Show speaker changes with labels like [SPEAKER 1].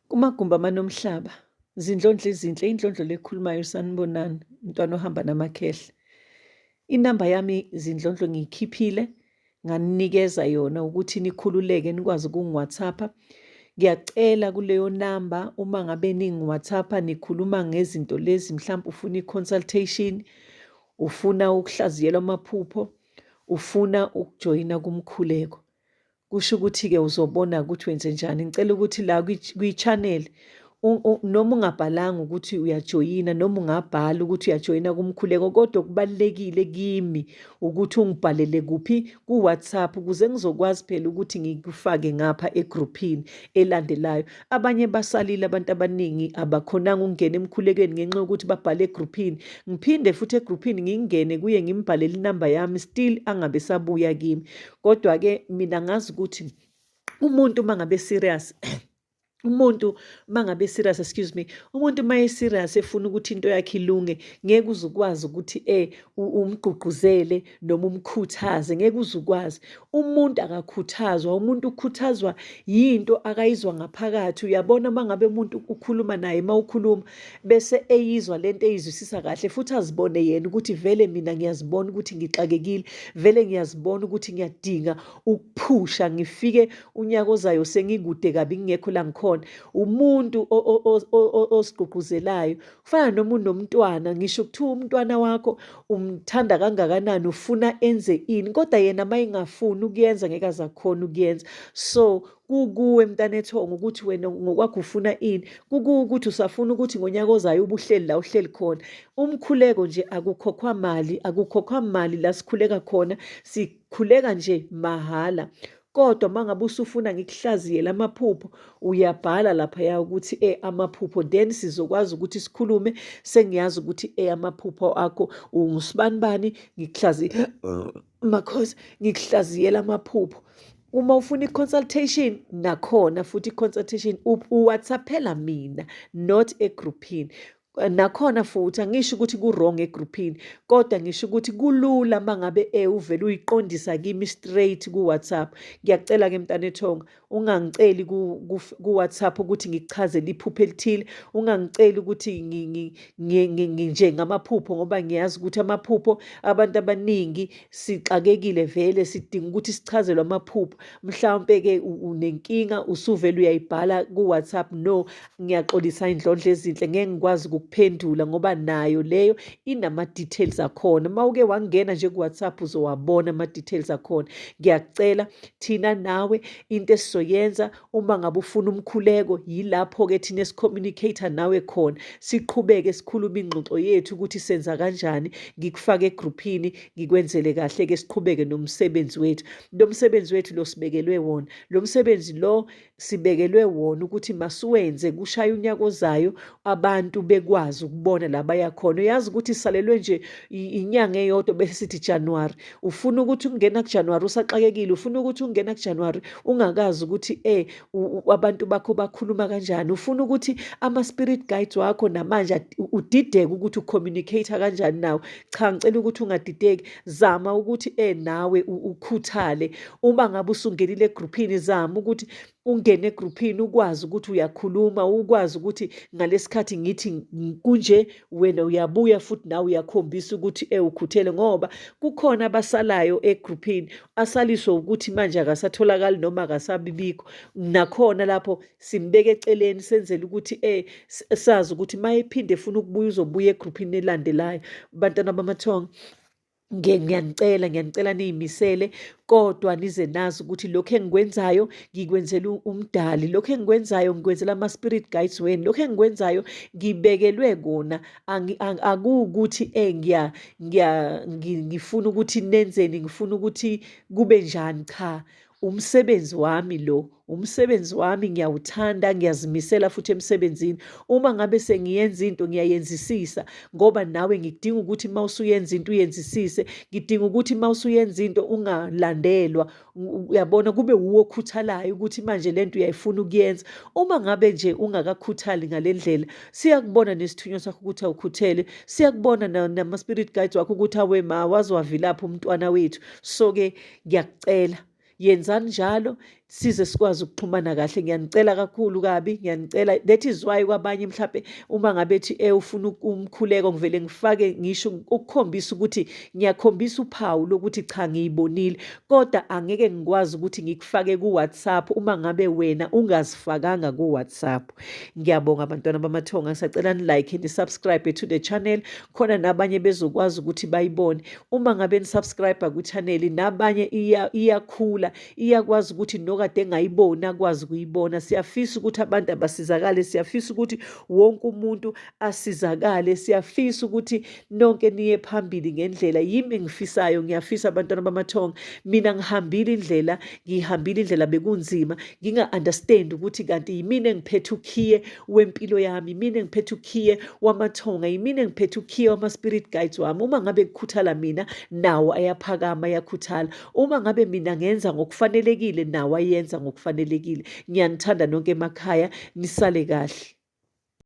[SPEAKER 1] Kumagumbi amane omhlaba, zindlondlo ezinhle, indlondlo lekhulumayo sanibonani, mntwana ohamba namakhehle. Inamba yami zindlondlo ngiyikhiphile nganinikeza yona ukuthi nikhululeke nikwazi ukungi-WhatsApp-a. Ngiyacela kuleyo namba uma ngabe ningi-WhatsApp-a nikhuluma ngezinto lezi mhlampe ufuna i-consultation, ufuna ukuhlaziyelwa amaphupho, ufuna ukujoyina kumkhuleko. Kusho ukuthi-ke uzobona ukuthi wenzenjani. Ngicela ukuthi la kwi-channel noma ungabhalanga ukuthi uyajoyina noma ungabhala ukuthi uyajoyina kumkhuleko kodwa okubalulekile kimi ukuthi ungibhalele kuphi ku-WhatsApp ukuze ngizokwazi phela ukuthi ngikufake ngapha egruphini elandelayo. Abanye basalile abantu abaningi abakhonanga ukungena emkhulekweni ngenxa yokuthi babhale egruphini. Ngiphinde futhi egruphini ngingene kuye ngimbhalele inamba yami still angabe sabuya kimi. Kodwa-ke mina ngazi ukuthi umuntu uma ngabe serious umuntu mangabe serious excuse me umuntu uma serious efuna ukuthi into yakhe ilunge ngeke uze ukwazi ukuthi eh umgqugquzele noma umkhuthaze ngeke uze ukwazi umuntu akakhuthazwa umuntu ukhuthazwa yinto akayizwa ngaphakathi uyabona mangabe umuntu ukhuluma naye mawukhuluma bese eyizwa lento eyizwisisa kahle futhi azibone yena ukuthi vele mina ngiyazibona ukuthi ngixakekile vele ngiyazibona ukuthi ngiyadinga ukuphusha ngifike unyaka ozayo sengikude kabi ngingekho la ngikhona umuntu osigqugquzelayo kufana noma unomntwana ngisho kuthiwa umntwana wakho umthanda kangakanani ufuna enze ini kodwa yena uma engafuni ukuyenza ngeke azakhona ukuyenza so Kukuwe mntanethongo ukuthi wena ngokwakho ufuna ini. Kukuwe ukuthi usafuna ukuthi ngonyaka ozayo ubuhleli la uhleli khona. Umkhuleko nje akukhokhwa mali, akukhokhwa mali la sikhuleka khona, sikhuleka nje mahhala. Kodwa uma ngabe usufuna ngikuhlaziyele amaphupho, uyabhala laphaya ukuthi eh amaphupho then sizokwazi ukuthi sikhulume sengiyazi ukuthi eh amaphupho akho ungusibanibani ngikuhlaziye makhosi ngikuhlaziyela amaphupho uma ufuna i-consultation nakhona futhi i-consultation uwhatsappela mina not egruphini nakhona futhi angisho ukuthi ku-wrong egruphini kodwa ngisho ukuthi kulula uma ngabe e uvele uyiqondisa kimi straight ku-whatsapp ngiyacela-ke mntanethonga ungangiceli ku-whatsapp ukuthi ngikuchazele iphupho elithile ungangiceli ukuthi nje ngamaphupho ngoba ngiyazi ukuthi amaphupho abantu abaningi sixakekile vele sidinga ukuthi sichazelwe amaphupho mhlawumpe-ke unenkinga usuvele uyayibhala ku-whatsapp no ngiyaxolisa indlondlo ezinhle ngeke ngikwazi ukukuphendula ngoba nayo leyo inama-details akhona uma uke wangena nje ku-whatsapp uzowabona ama-details akhona ngiyakucela thina nawe into esizoyenza uma ngabe ufuna umkhuleko yilapho-ke thina esicommunicate nawe khona siqhubeke sikhulume ingxoxo yethu ukuthi senza kanjani ngikufake egruphini ngikwenzele kahle-ke siqhubeke nomsebenzi wethu lo msebenzi wethu lo sibekelwe wona lo msebenzi lo sibekelwe wona ukuthi masiwenze kushaya unyaka ozayo abantu bekwazi ukubona la baya khona uyazi ukuthi salelwe nje inyanga eyodwa bese sithi January ufuna ukuthi ungena kuJanuary usaxakekile ufuna ukuthi ungena kuJanuary ungakazi ukuthi eh abantu bakho bakhuluma kanjani ufuna ukuthi ama spirit guides wakho namanje udideke ukuthi ucommunicate kanjani nawo cha ngicela ukuthi ungadideki zama ukuthi eh nawe ukhuthale uma ngabe usungenile egruphini zama ukuthi ungene egruphini ukwazi ukuthi uyakhuluma ukwazi ukuthi ngalesikhathi ngithi kunje wena uyabuya futhi nawe uyakhombisa ukuthi ewukhuthele ngoba kukhona abasalayo egruphini asaliswe ukuthi manje akasatholakali noma akasabibikho nakhona lapho simbeke eceleni senzele ukuthi sazi ukuthi mayephinde efuna ukubuya uzobuya egruphini elandelayo bantwana bamathonga ngiyanicela ngiyanicela niyimisele kodwa nize nazi ukuthi lokhu engikwenzayo ngikwenzela umdali lokhu engikwenzayo ngikwenzela ama-spirit guides wenu lokhu engikwenzayo ngibekelwe kona akuwukuthi eh ngiya ngiya ngifuna ukuthi nenzeni ngifuna ukuthi kube njani cha umsebenzi wami lo umsebenzi wami ngiyawuthanda ngiyazimisela futhi emsebenzini uma ngabe sengiyenza into ngiyayenzisisa ngoba nawe ngidinga ukuthi uma usuyenza into uyenzisise ngidinga ukuthi uma usuyenza into ungalandelwa uyabona kube wuwo okhuthalayo ukuthi manje lento uyayifuna ukuyenza uma ngabe nje ungakakhuthali ngale ndlela siyakubona nesithunywa sakho ukuthi awukhuthele siyakubona nama-spirit guides wakho ukuthi awe ma waze wavilapha umntwana wethu so-ke ngiyakucela yenzani njalo Size sikwazi ukuxhumana kahle. Ngiyanicela kakhulu kabi, ngiyanicela. That is why kwabanye mhlampe uma ngabe ethi ufuna umkhuleko, ngivele ngifake ngisho ukukhombisa ukuthi ngiyakhombisa uphawu lokuthi cha, ngiyibonile, kodwa angeke ngikwazi ukuthi ngikufake ku-WhatsApp uma ngabe wena ungazifakanga ku-WhatsApp. Ngiyabonga bantwana bamathonga, ngisacela ni-like, ni-subscribe to the channel khona nabanye bezokwazi ukuthi bayibone. Uma ngabe ni-subscribe ku-channel, nabanye iyakhula, iyakwazi ukuthi nokade engayiboni akwazi ukuyibona. Siyafisa ukuthi abantu abasizakale, siyafisa ukuthi wonke umuntu asizakale, siyafisa ukuthi nonke niye phambili ngendlela yimi engifisayo. Ngiyafisa abantwana bamathonga, mina ngihambile indlela, ngihambile indlela, bekunzima, nginga-understand ukuthi kanti yimina engiphethe ukhiye wempilo yami, yimina engiphethe ukhiye wamathonga, yimina engiphethe ukhiye wama-spirit guides wami. Uma ngabe kukhuthala mina, nawo ayaphakama, ayakhuthala. Uma ngabe mina ngenza ngokufanelekile, nawo ayenza ngokufanelekile. Ngiyanithanda nonke emakhaya, nisale kahle.